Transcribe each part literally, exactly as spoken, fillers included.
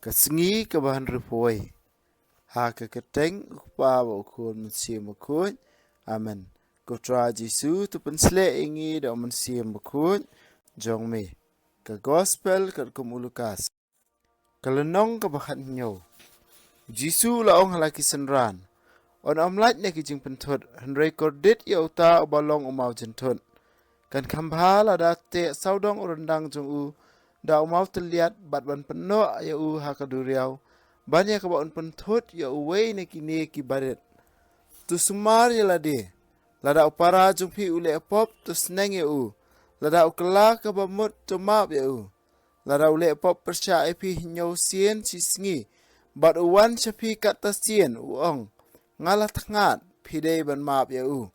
Ka sngi kaba hynriewphew wei. Ha ka kyrteng U Kpa bad U Khun Mynsiem Bakhuid. Amen. Ko Trai Jisu, to pynshlur ïa ngi da U Mynsiem Bakhuid jong me. Ka Gospel katkum u Lukas. Ka lynnong kaba khathynñiew. U Jisu u la ong ha la ki synran: Yn ym lait na ki jingpynthut, hynrei kordit ïa uta uba long u mawjynthut. Kan kham bha lada teh sawdong u ryndang jong u da u mawtylliat bad ban pynnoh ïa u ha ka duriaw, ban ïa kaba un pynthut ïa uwei na kine ki barit. To sumar ïa lade. Lada u para jong phi u leh pop, to sneng ïa u. Lada u kylla kaba mut, to map ïa u. Lada u leh pop pyrshah ïa phi hynñiew sien shisngi, bad u wan sha phi katto sien, u ong: Nga la thngat, phi dei ban map ïa u.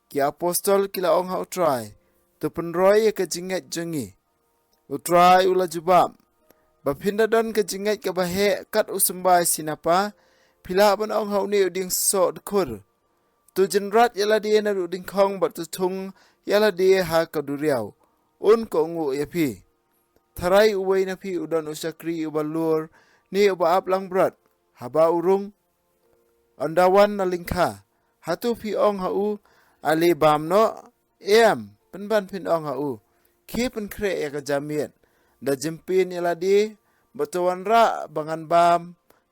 Ki apostol ki la ong ha u Trai: To pynroi ïa ka jingngeit jong ngi. U Trai u la jubab: Ba phin da don ka jingngeit kaba heh kat u symbai sinapa, phi lah ban ong ha une u dieng soh dkhur: To jynrat ïa lade naduh dyngkhong bad to thung ïa lade ha ka duriaw, un kohnguh ïa phi. Tharai uwei na phi u don u shakri uba lur ne uba ap langbrot, haba u rung, un da wan na lyngkha, hato phi ong ha u: Ale, bam noh? Em, pynban phin ong ha u: Khie pynkhreh ïa ka jamiat, da jympin ïa lade, bad to wanrah ba ngan bam,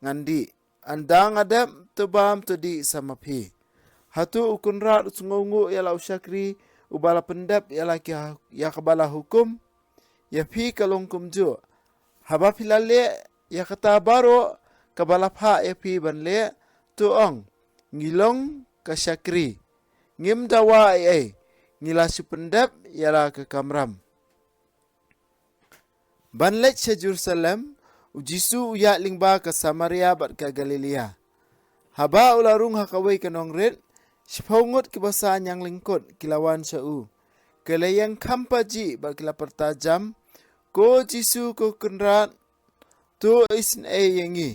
ngan dih. Ynda nga dep, to bam to dih sa ma phi. Hato u kynrad u sngewnguh ïa la u shakri uba la pyndep ïa la ki ha-, ïa kaba la hukum? Ïa phi ka long kumjuh. Haba phi la leh ïa kata baroh kaba la phah ïa phi ban leh, to ong: Ngi long ka shakri. Ngim dawa ei ei. Ngi la shu pyndep ïa la ka kamram. Ban leit sha Jerusalem, u Jisu u ïaid lyngba ka Samaria bad ka Galilea. Haba u la rung ha kawei ka nongrit, shiphew ngut ki basa ñianglyngkut ki la wan sha u. Ki la ïeng kham pajih bad ki la pyrta jam: Ko Jisu, ko Kynrad, to isynei ïa ngi.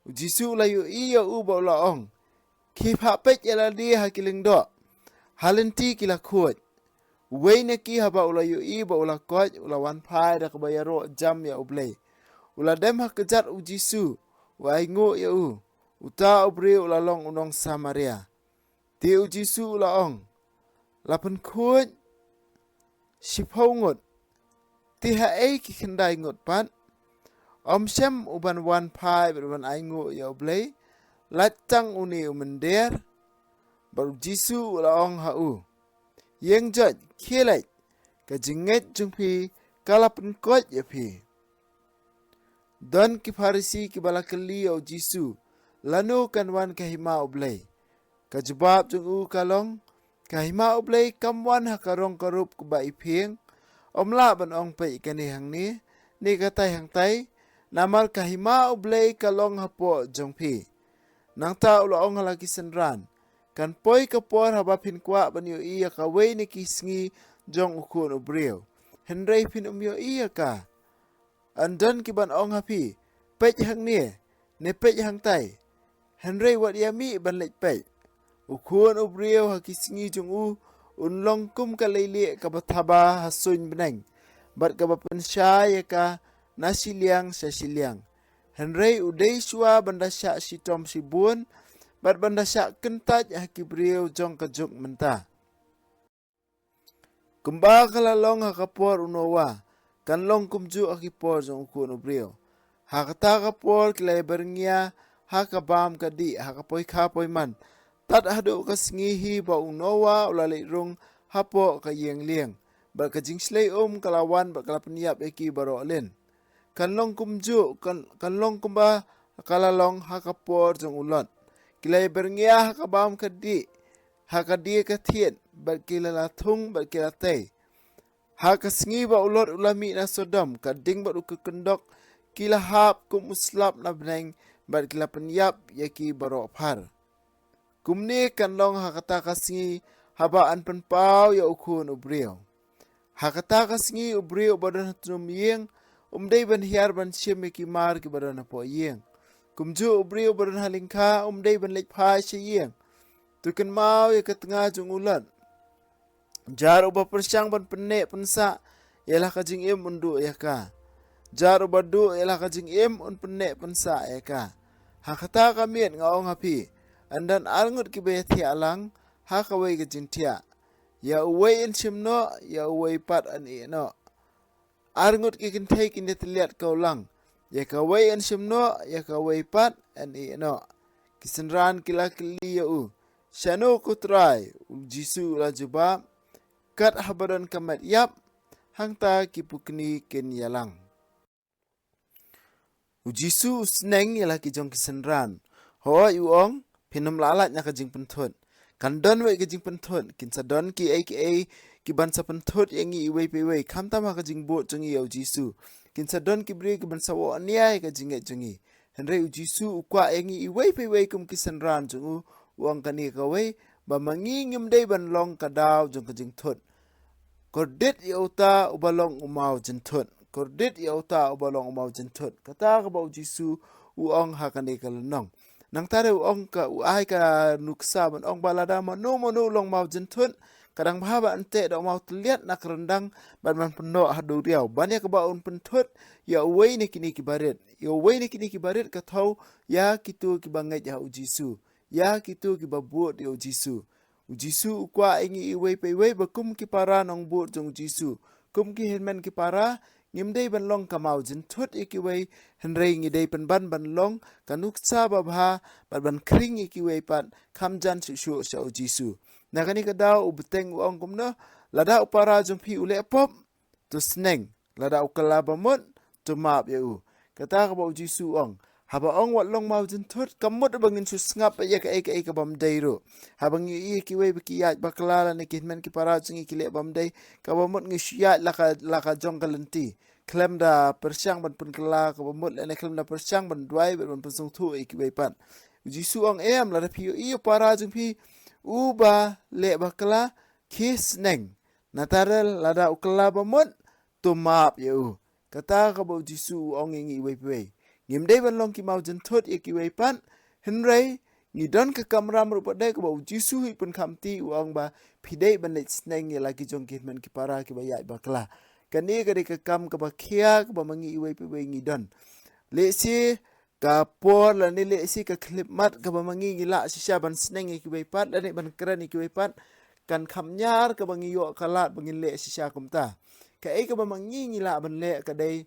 U Jisu u la ïohi ïa u bad u la ong: Khie phah peit ïa lade ha ki lyngdoh. Ha lynti ki la khuid. Uwei na ki, haba u la ïohi bad u la koit, u la wan phai da kaba ïaroh jam ïa U Blei. U la dem ha kjat U Jisu, u ainguh ïa u. Uta u briew u la long u nong Samaria. Te U Jisu u la ong: La pynkhuid shiphew ngut, te haei ki khyndai ngut pat? Ym shym u ban wan phai bad ban ainguh ïa U Blei, lait tang une u mynder? Bad U Jisu u la ong ha u: Ïeng joit, khie leit, ka jingngeit jong phi ka la pynkoit ïa phi. Don ki Pharisi kiba la kylli ïa U Jisu: Lano kan wan ka hima U Blei? Ka jubab jong u ka long: Ka hima U Blei kam wan ha ka rong ka rup kaba iphieng. Ym lah ban ong peit kane hangne, ne katai hangtai, namar ka hima U Blei ka long hapoh jong phi. Nangta u la ong ha la ki synran: Kan poi ka por haba phin kwah ban ïohi ïa kawei na ki sngi jong U Khun U Briew, hynrei phin ym ïohi ïa ka. Yn don ki ban ong ha phi: Peit hangne, ne peit hangtai, hynrei wat ïa mih ban leit peit. U Khun U Briew ha ki sngi jong u un long kum ka leilieh kaba thaba ha suiñ bneng, bad kaba pynshai ïa ka na shiliang sha shiliang. Hynrei u dei shuwa ban da shah shitom shibun, bad ban da shah kyntait ha ki briew jong ka juk mynta. Kumba ka la long ha ka por u Noah, kan long kumjuh ha ki por jong U Khun U Briew. Ha kata ka por ki la ïabyrngia ha ka bam ka dih, ha ka poikha poiman, tad haduh ka sngi hi ba u Noah u la leit rung hapoh ka ïing lieng, bad ka jingshlei um ka la wan bad ka la pynïap ïa ki baroh lin. Kan long kumjuh, kan, kan long kumba ka la long ha ka por jong u Lot. Ki la ïabyrngia ha ka bam ka dih, ha ka die ka thied, bad ki la la thung bad ki la tei. Ha ka sngi ba u Lot u la mih na Sodom, ka ding bad u kyndok ki la hap kum u slap na bneng, bad ki la pynïap ïa ki baroh phar. Kumne kan long ha kata ka sngi haba yn pynpaw ïa U Khun U Briew. Ha kata ka sngi u briew uba don ha tnum ïing um dei ban hiar ban shim ïa ki mar kiba don hapoh ïing. Kumjuh u briew uba don ha lyngkha um dei ban leit phai sha ïing. To kynmaw ïa ka tnga jong u Lot. Jar uba pyrshang ban pynneh pynsah ïa la ka jingim un duh ïa ka. Jar uba duh ïa la ka jingim un pynneh pynsah ïa ka. Ha kata ka miet nga ong ha phi, yn don ar ngut kiba ïathiah lang ha kawei ka jingthiah. Ïa uwei yn shim noh, ïa uwei pat yn ïeh noh. Ar ngut ki kynthei kin ïatylliat kawei lang. Ïa kawei yn shim noh, ïa kawei pat yn ïeh noh. Ki synran ki la kylli ïa u, "Shano ko Trai?" U Jisu u la jubab, "Kat haba don ka met ïap, hangta ki pukni kin ïalang." U Jisu u sneng ïa la ki jong ki synran. Hooid, u ong, phin ym lah lait na ka jingpynthut. Kan don wei ka jingpynthut, kin sa don kiei kiei kiban sa pynthut ïa ngi iwei pa iwei, khamtam ha ka jingbud jong ngi ïa u Jisu. Kin sa don ki briew kiban sa wad nia ïa ka jingngeit jong ngi. Hynrei u Jisu u kwah ïa ngi iwei pa iwei kum ki synran jong u, u ong kane kawei, ba ma ngi ngim dei ban long ka daw jong ka jingthut. Kordit ïa uta uba long u maw jynthut. Kordit ïa uta uba long u maw jynthut. Kata kaba u Jisu u ong ha kane ka lynnong. Nangta re u ong ka, u ai ka nuksa ban ong ba lada mano mano u long maw jynthut, ka dang bha ba yn teh da u maw tylliat na ka ryndang, ban ban pynnoh ha duriaw. Ban ïa kaba un pynthut ïa uwei na kine ki barit. Ïa uwei na kine ki barit ka thew ïa kito kiba ngeit ha u Jisu. Ïa kito kiba bud ïa u Jisu. U Jisu u kwah ïa ngi iwei pa iwei ba kum ki para nongbud jong u Jisu, kum ki hynmen ki para, ngim dei ban long ka maw jynthut ïa kiwei, hynrei ngi dei pynban ban long ka nuksa babha, bad ban khring ïa kiwei pat, kham jan shuh shuh sha u Jisu. Na kane ka daw u bteng u ong kumno, lada u para jong phi u leh pop, to sneng, lada u kylla bamut, to map ïa u. Kata kaba u Jisu u ong. Haba ong wat long maw jynthut, kam mut ba ngin shu sngap ïa kaei kaei ka bym dei ruh. Haba ngi ïohi ïa kiwei ba ki ïaid bakla lane ki hynmen ki para jong ngi ki leh bym dei, kaba mut ngi shu ïaid la ka, la ka jong ka lynti. Khlem da pyrshang ban pynkylla kaba mut lane khlem da pyrshang ban duwai bad ban pynsngewthuh ïa kiwei pat. U Jisu u ong em, lada phi ïohi ïa u para jong phi uba leh bakla, khie sneng. Nangta re lada u kylla bamut, to map ïa u. Kata kaba u Jisu u ong ïa ngi iwei pa iwei. Ngim dei ban long ki maw jynthut ïa kiwei pat, hynrei ngi don ka kamram ruh pat de kaba u Jisu hi pynkham ti u ong ba phi dei ban leit sneng ïa la ki jong ki hynmen ki para kiba ïaid bakla. Kane ka dei ka kam kaba khia kaba ma ngi iwei pa iwei ngi don. Lehse ka por lane lehse ka khyllipmat kaba ma ngi ngi lah shisha ban sneng ïa kiwei pat lane ban kren ïa kiwei pat, kan kham ñiar kaba ngi ïoh ka lad ba ngin leh shisha kumta. Kaei kaba ma ngi ngi lah ban leh ka dei,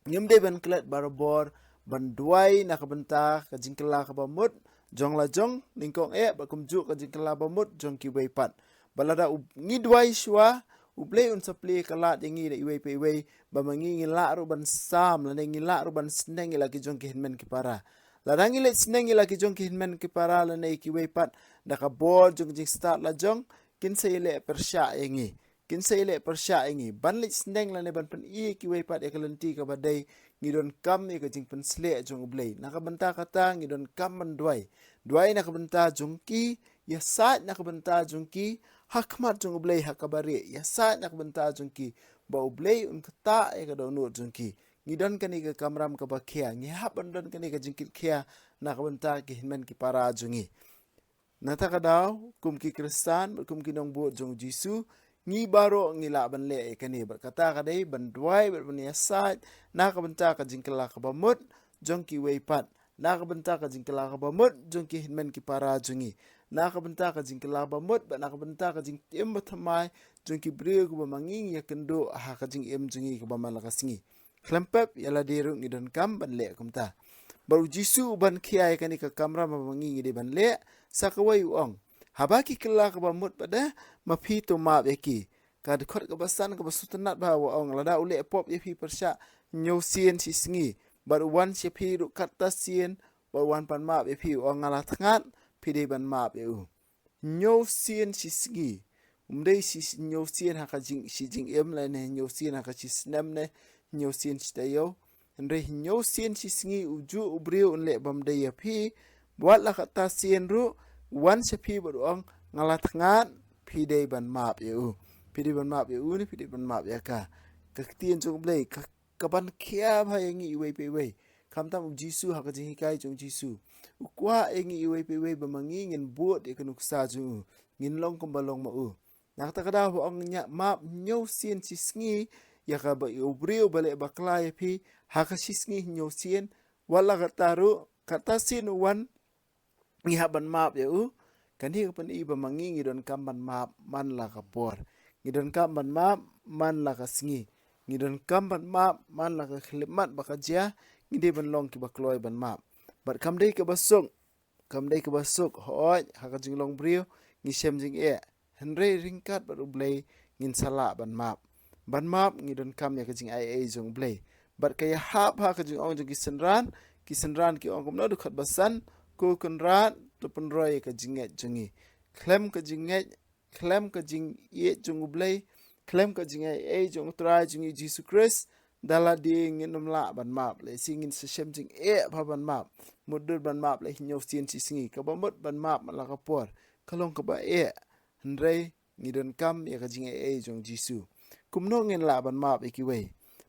ngim dei ban klet barabor ban duwai na ka bynta ka jingkylla kaba mut jong la jong nyngkong eh, bad kumjuh ka jingkylla bamut jong kiwei pat. Ba lada u, ngi duwai shuwa, U Blei un sa plie ka lad ïa ngi da iwei pa iwei, ba ma ngi ngi lah ruh ban sam lane ngi lah ruh ban sneng ïa la ki jong ki hynmen ki para. Lada ngi leit sneng ïa la ki jong ki hynmen ki para lane kiwei pat da ka bor jong ka jingstad la jong, kin sa ïaleh pyrshah ïa ngi. Kin sa ïaleh pyrshah ïa ngi ban leit sneng lane ban pyni ïa kiwei pat ïa ka lynti kaba dei. Ngi donkam ïa ka jingpynshlur jong U Blei. Na ka bynta kata ngi donkam ban duwai. Duwai na ka bynta jong ki, ïasaid na ka bynta jong ki ha khmat jong U Blei ha kaba rieh. Ïasaid na ka bynta jong ki ba U Blei un ktah ïa ka dohnud jong ki. Ngi don kane ka kamram kaba khia, ngi hap ban don kane ka jingkitkhia na ka bynta ki hynmen ki para jong ngi. Na kata ka daw, kum ki Khristan bad kum ki nongbud jong U Jisu, ngi baroh ngi lah ban leh ïa kane. Bad kata ka dei ban duwai bad ban ïasaid na ka bynta ka jingkylla kaba mut jong kiwei pat, na ka bynta ka jingkylla kaba mut jong ki hynmen ki para jong ngi, na ka bynta ka jingkylla kaba mut bad na ka bynta ka jingim bathymmai jong ki briew kiba ma ngi ngi ïakynduh ha ka jingim jong ngi kaba man la ka sngi. Khlem pep ïa lade ruh ngi donkam ban leh kumta. Bad U Jisu u ban khia ïa kane ka kamram ba ma ngi ngi dei ban leh, sa kawei u ong, haba ki kylla kaba mut pat de, ma phi to map ïa ki. Ka dkhot kaba san kaba sngewtynnat bha u ong, lada u leh pop ïa phi pyrshah hynñiew sien shi sngi, bad u wan sha phi ruh katto sien, bad u wan pan map ïa phi, u ong nga la thngat, phi dei ban map ïa u. Hynñiew sien shi sngi. Um dei shi, hynñiew sien ha ka jing, shi jingim lane hynñiew sien ha ka shi snem ne hynñiew sien shi taïew. Hynrei hynñiew sien shi sngi u juh u briew un leh bym dei ïa phi. Bad la katto sien ruh u wan sha phi bad u ong nga la thngat, phi dei ban map ïa u. Phi dei ban map ïa u ne phi dei ban map ïa ka. Ka ktien jong U Blei ka kaban khia bha ïa ngi iwei pa iwei. Khamtam U Jisu ha ka jinghikai jong U Jisu, u kwah ïa ngi iwei pa iwei ba ma ngi ngin bud ïa ka nuksa jong u, ngin long kumba long ma u. Na kata ka daw ba ong ngi map hynñiew sien shi sngi, ïa kaba u briew ba leh bakla ïa phi ha ka shisngi hynñiew sien, wat la katta ruh, katta sien u wan, ngi hap ban map ïa u. Kane ka pyni ba ma ngi ngi donkam ban map man la ka por. Ngi donkam ban map man la ka sngi. Ngi donkam ban map man la ka khyllipmat ba ka jia. Ngi dei ban long kiba kloi ban map. Bad kam dei kaba suk, kam dei kaba suk, hooid, ha ka jinglong briew ngi shem jingeh. Hynrei ryngkat bad U Blei ngin sa lah ban map. Ban map ngi donkam ïa ka jingaiei jong U Blei. Bad ka ïahap ha ka jingong jong ki synran, ki synran ki ong kumno, dkhot ba san, Ko Kynrad, to pynroi ïa ka jingngeit jong ngi. Khlem ka jingngeit, khlem ka jingïeit jong U Blei, khlem ka jingaiei jong U Trai jong ngi Jisu Khrist, da lade ngin ym lah ban map. Lehse ngin sa shem jingeh bha ban map. Mutdur ban map la hynñiew sien shi sngi. Kaba mut ban map man la ka por, ka long kaba eh. Hynrei ngi donkam ïa ka jingaiei jong Jisu. Kumno ngin lah ban map ïa kiwei?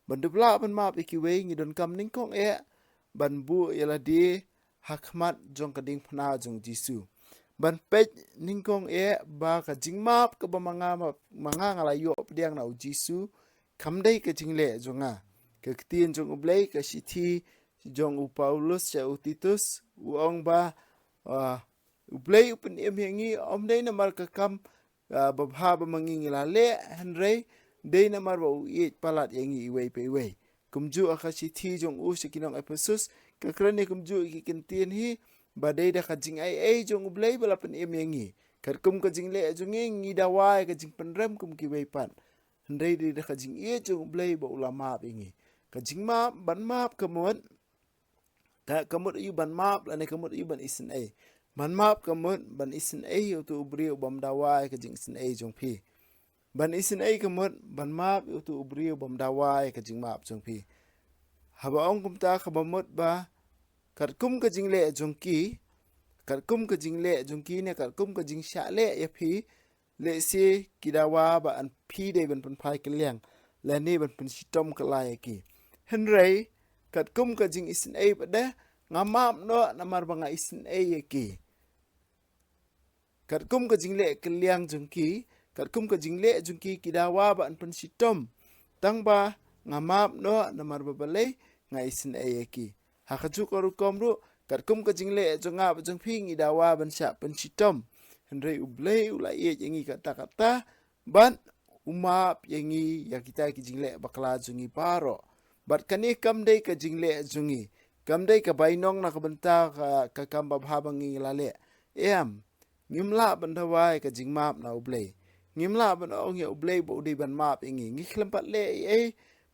Ban dup lah ban map ïa kiwei, ngi donkam nyngkong eh ban buh ïa lade ha khmat jong ka diengphna jong Jisu. Ban peit nyngkong eh ba ka jingmap kaba ma nga, ma nga nga la ïoh pdiang na U Jisu, kam dei ka jingleh jong nga. Ka ktien jong U Blei, ka shithi jong u Paulus sha u Titus, u ong ba, ah, U Blei u pynim ïa ngi, ym dei namar ka kam, ah, babha ba ma ngi ngi la leh, hynrei dei namar ba u ïeit palat ïa ngi iwei pa iwei. Kumjuh ha ka shithi jong u sha ki nong Ephesus, ka kren ïa kumjuh ïa ki kyntien hi, ba dei da ka jingaiei jong U Blei ba la pynim ïa ngi. Katkum ka jingleh jong ngi, ngi dawa ïa ka jingpynrem kum kiwei pat. Hynrei dei da ka jingïeit jong U Blei ba u la map ïa ngi. Ka jingmap, ban map ka mut, ka, ka mut aïu ban map, lane ka mut aïu ban isynei? Ban map ka mut ban isynei ïa uto u briew bym dawa ïa ka jingisynei jong phi. Ban isynei ka mut ban map ïa uto u briew bym dawa ïa ka jingmap jong phi. Haba ong kumta, kaba mut ba katkum ka jingleh jong ki, katkum ka jingleh jong ki ne katkum ka jingshah leh ïa phi, lehse ki dawa ba yn phi dei ban pynphai kylliang lane ban pynshitom kylla ïa ki. Hynrei katkum ka jingisynei pat de, nga map noh namar ba nga isynei ïa ki. Katkum ka jingleh kylliang jong ki, katkum ka jingleh jong ki, ki dawa ba yn pynshitom. Tangba nga map noh namar ba balei, nga isynei ïa ki. Ha kajuh ka rukom ruh, katkum ka jingleh jong nga bad jong phi, ngi dawa ban shah pynshitom. Hynrei U Blei u la ïeit ïa ngi katta katta, bad u map ïa ngi ïa kita ki jingleh bakla jong ngi baroh. Bad kane kam dei ka jingleh jong ngi, kam dei ka bainong na ka bynta ka, ka kam babha ba ngi la leh. Em, ngim lah ban dawa ïa ka jingmap na U Blei. Ngim lah ban ong ïa U Blei ba u dei ban map ïa ngi. Ngi khlem pat leh ei ei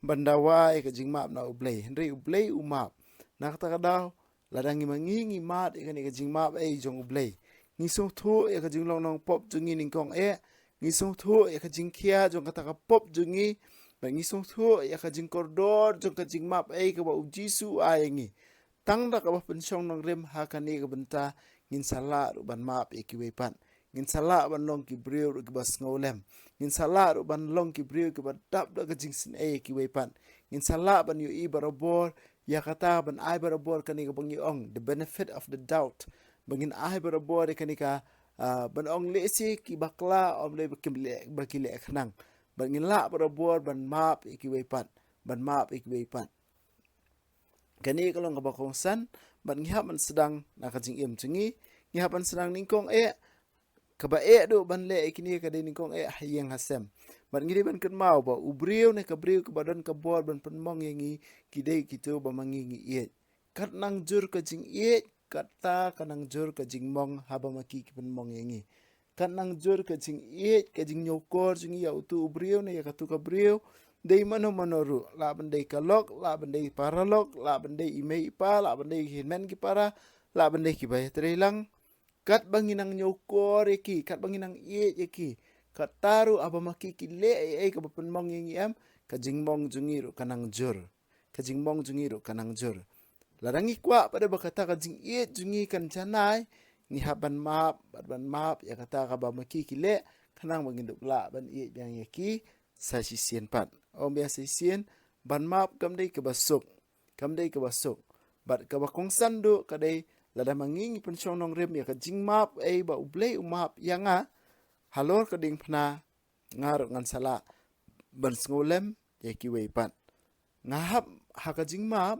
ban dawa ïa ka jingmap na U Blei. Hynrei U Blei u map. Na kata ka daw, lada ngi ma ngi ngi mad ïa kane ka jingmap ei jong U Blei, ngi sngewthuh ïa ka jinglong nongpop jong ngi nyngkong eh. Ngi sngewthuh ïa ka jingkhia jong kata ka pop jong ngi. Bad ngi sngewthuh ïa ka jingkordor jong ka jingmap ei kaba U Jisu u ai ïa ngi. Tang da kaba pynshong nongrim ha kane ka bynta, ngin sa lah ruh ban map ïa kiwei pat. Ngin sa lah ban long ki briew ruh kiba sngewlem. Ngin sa lah ruh ban long ki briew kiba dap da ka jingsynei ïa kiwei pat. Ngin sa lah ban ïohi barabor ïa kata, ban ai barabor kane kaba ngi ong the benefit of the doubt. Ba ngin ai barabor ïa kane ka, ah, ban ong lehse ki bakla, ym lei ba ki leh, ba ki leh khnang. Bad ngin lah barabor ban map ïa kiwei pat. Ban map ïa kiwei pat. Kane ka long kaba kongsan, bad ngi hap ban sdang na ka jingim jong ngi, ngi hap ban sdang nyngkong eh, kaba eh duh ban leh ïa kine ka dei nyngkong eh ha ïing ha sem. Bad ngi dei ban kynmaw ba u briew ne ka briew kaba don ka bor ban pynmong ïa ngi, ki dei kito ba ma ngi ngi ïeit. Kat nang jur ka jingïeit, kata ka nang jur ka jingmong haba ma ki ki pynmong ïa ngi. Kat nang jur ka jingïeit, ka jingñiewkor jong ngi ïa uto u briew ne ïa kato ka briew. Dei mano mano ruh, lah ban dei ka lok, lah ban dei para lok, lah ban dei i mei i pa, lah ban dei ki hynmen ki para, lah ban dei kiba ïatreilang. Katba ngi nang ñiewkor ïa ki, katba ngi nang ïeit ïa ki, kata ruh haba ma ki ki leh ei ei kaba pynmong ïa ngi, em, ka jingmong jong ngi ruh ka nang jur. Ka jingmong jong ngi ruh ka nang jur. Lada ngi kwah pat de ba kata ka jingïeit jong ngi kan janai, ngi hap ban map, bad ban map ïa kata kaba ma ki ki leh, khnang ba ngin dup lah ban ïeit biang ïa ki sa shisien pat. Ong biang sa shisien, ban map kam dei kaba suk. Kam dei kaba suk. Bad kaba kongsan duh ka dei, lada ma ngi ngi pynshong nongrim ïa ka jingmap ei ba U Blei u map ïa nga halor ka diengphna, nga ruh ngan sa lah ban sngewlem, ïa kiwei pat. Nga hap ha ka jingmap,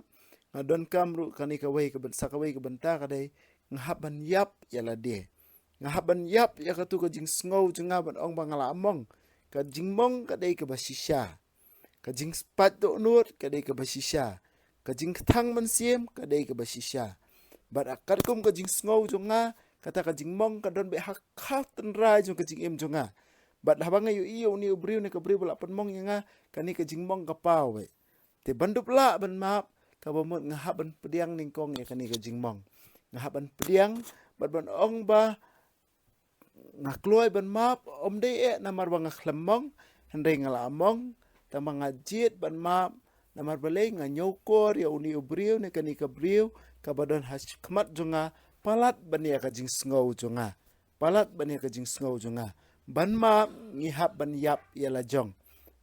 nga donkam ruh kane kawei ka byn-, sa kawei ka bynta ka dei, nga hap ban ïap ïa lade. Nga hap ban ïap ïa katu ka jingsngew jong nga ban ong ba nga la mong. Ka jingmong ka dei kaba shisha. Ka jingpait dohnud ka dei kaba shisha. Ka jingkthang mynsiem ka dei kaba shisha. Bad katkum ka jingsngew jong nga, kata ka jingmong ka don beit ha ka tynrai jong ka jingim jong nga. Bad haba nga ïohi ïa une u briew ne ka briew ba la pynmong ïa nga, kane ka jingmong ka paw beit. Te ban dup lah ban map, kaba mut nga hap ban pdiang nyngkong ïa kane ka jingmong. Nga hap ban pdiang, bad ban ong ba nga kloi ban map, ym dei eh namar ba nga khlem mong, hynrei nga la mong, tangba nga jied ban map, namar balei nga ñiewkor ïa une u briew ne kane ka briew, kaba don ha khmat jong nga, palat ban ïa ka jingsngew jong nga. Palat ban ïa ka jingsngew jong nga. Ban map ngi hap ban ïap ïa la jong.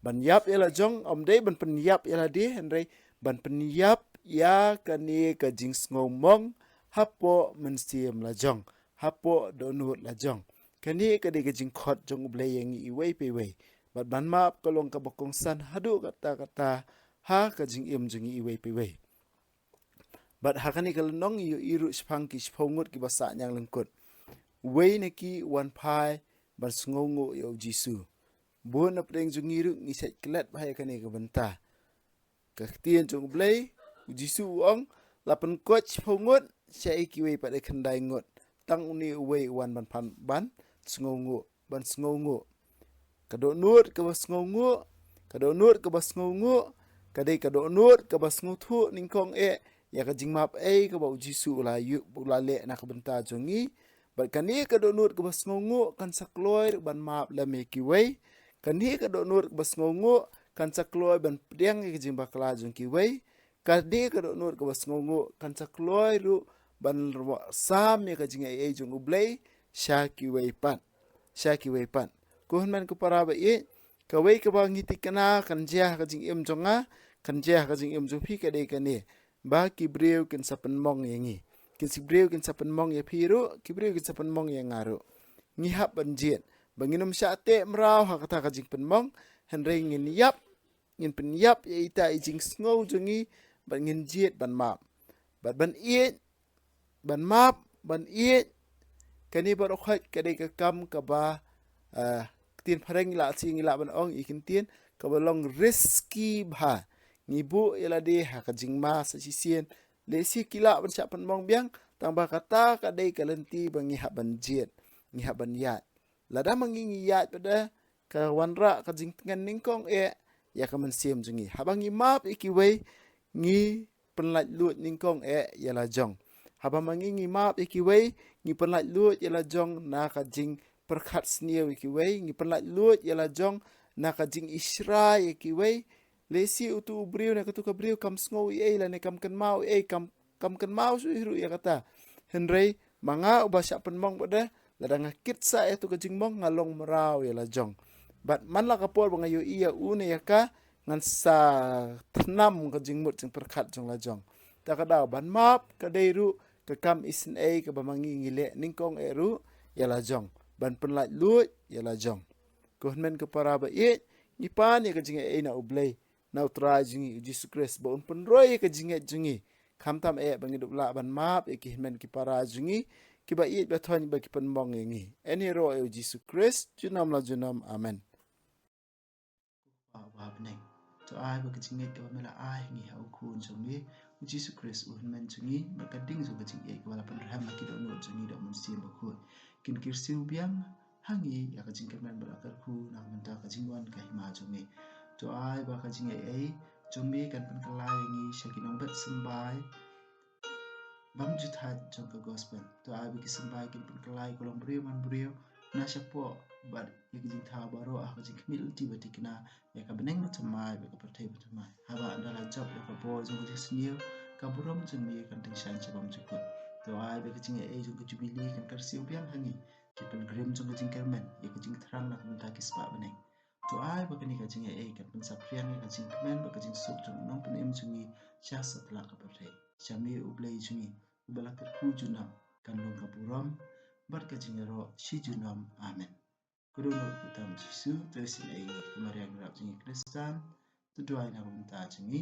Ban ïap ïa la jong, ym dei ban pynïap ïa lade, hynrei ban pynïap ïa kane ka jingsngew mong, hapoh mynsiem la jong. Hapoh dohnud la jong. Kane ka dei ka jingkhot jong U Blei ïa ngi iwei pa iwei. Bad ban map ka long kaba kongsan haduh katta katta ha ka jingim jong ngi iwei pa iwei. Bad ha kane ka lynnong ïohi ruh shaphang ki shiphew ngut kiba sah ñianglyngkut. Uwei na ki u wan phai ban sngewnguh ïa U Jisu. Bun na pdeng jong ngi ruh ngi shait klet bha ïa kane ka bynta. Ka ktien jong U Blei, U Jisu u ong, la pynkoit shiphew ngut, shaei kiwei pat de khyndai ngut. Tang une uwei u wan ban phan ban sngewnguh, ban sngewnguh. Ka dohnud kaba sngewnguh, ka dohnud kaba sngewnguh, ka dei ka dohnud kaba sngewthuh nyngkong eh ïa ka jingmap ei kaba U Jisu u la ïoh, u la leh na ka bynta jong ngi. Bad kane ka dohnud kaba sngewnguh kan sa kloi ruh ban map lem ïa kiwei. Kane ka dohnud kaba sngewnguh kan sa kloi ban pdiang ïa ka jingbakla jong kiwei. Kane ka dohnud kaba sngewnguh kan sa kloi ruh ban rwa-, sam ïa ka jingaiei jong U Blei sha kiwei pat. Sha kiwei pat. Ko hynmen ko para ba ïeit, kawei kaba ngi thikna kan jia ha ka jingim jong nga, kan jia ha ka jingim jong phi ka dei kane. Ba ki briew kin sa pynmong ïa ngi. Ki briew kin sa pynmong ïa phi ruh, ki briew kin sa pynmong ïa nga ruh. Ngi hap ban jied. Ba ngin ym shah teh mraw ha kata ka jingpynmong, hynrei ngin ïap, ngin pynïap ïa ita i jingsngew jong ngi, bad ngin jied ban map. Bad ban ïeit, ban map, ban ïeit, kane baroh khoit ka dei ka kam kaba, ah, ktien phareng ngi lah shi ngi lah ban ong ïa ki ktien, kaba long risky bha. Ngi buh ïa lade ha ka jingma sa shisien, lehse ki lah ban shah pynmong biang, tangba kata ka dei ka lynti ba ngi hap ban jied, ngi hap ban ïaid. Lada ma ngi ngi ïaid pat de, ka wanrah ka jingtngen nyngkong eh ïa ka mynsiem jong ngi. Haba ngi map ïa kiwei, ngi pynlait luid nyngkong eh ïa la jong. Haba ma ngi ngi map ïa kiwei, ngi pynlait luid ïa la jong na ka jingpyrkhat sniew ïa kiwei, ngi pynlait luid ïa la jong na ka jingishrai ïa kiwei. Lehse utu u briew ne katu ka briew kam sngew ei ei lane kam kynmaw ei ei, kam kam kynmaw shuh ruh ïa kata. Hynrei ma nga uba shah pynmong pat de, lada nga kit sah ïa tu ka jingmong nga long mraw ïa la jong. Bad man la ka por ba nga ïohi ïa u ne ïa ka, ngan sa thnam ka jingmut jingpyrkhat jong la jong. Ta ka daw ban map ka dei ruh ka kam isynei kaba ma ngi ngi leh nyngkong eh ruh ïa la jong. Ban pynlait luid ïa la jong. Ko hynmen ko para ba ïeit, ngi pan ïa ka jingaiei na U Blei, na U Trai jong ngi U Jisu Khrist, ba un pynroi ïa ka jingngeit jong ngi. Khamtam eh ba ngi dup lah ban map ïa ki hynmen ki para jong ngi, kiba ïeit ba thoh ba ki pynmong ïa ngi. Yn ïaroh ïa U Jisu Khrist junom la junom. Amen. Ko Kpa uba ha bneng, to ai ba ka jingngeit kaba me la ai ha ngi ha u Khun jong me U Jisu Khrist u hynmen jong ngi, bad ka ding jong ka jingïeit kaba la pynrhem ha ki dohnud jong ngi da U Mynsiem Bakhuid, kin kyrsiew biang ha ngi ïa ka jingkyrmen bad la kyrkhu na ka bynta ka jingwan ka hima jong me. To ai ba ka jingaiei jong me kan pynkylla ïa ngi sha ki nongbet symbai bymjukthait jong ka gospel. To ai ba ki symbai kin pynkylla ïa ka longbriew manbriew na shapoh bad ïa ki jingthaw baroh ha ka jingkhmih lynti ba thikna ïa ka bneng ba thymmai bad ka pyrthei ba thymmai. Haba ynda la jop ïa ka bor jong ka jingsniew, ka burom jong me kan tyngshaiñ sha bymjukut. To ai ba ka jingaiei jong ka jubili kan kyrsiew biang ha ngi. Ki pynkrem jong ka jingkyrmen ïa ka jingthrang na ka bynta ki spah bneng. To ai ba kane ka jingaiei kan pynsaphriang ïa ka jingkmen bad ka jingsuk jong u Nongpynim jong ngi sha satlak ka pyrthei. Sha me U Blei jong ngi uba la kyrkhu junom, kan long ka burom bad ka jingïaroh shi junom. Amen. Ka dohnud kyrteng U Jisu, to isynei ïa ngi. Ka Maria nongrep jong ngi Khristan, to duwai na ka bynta jong ngi.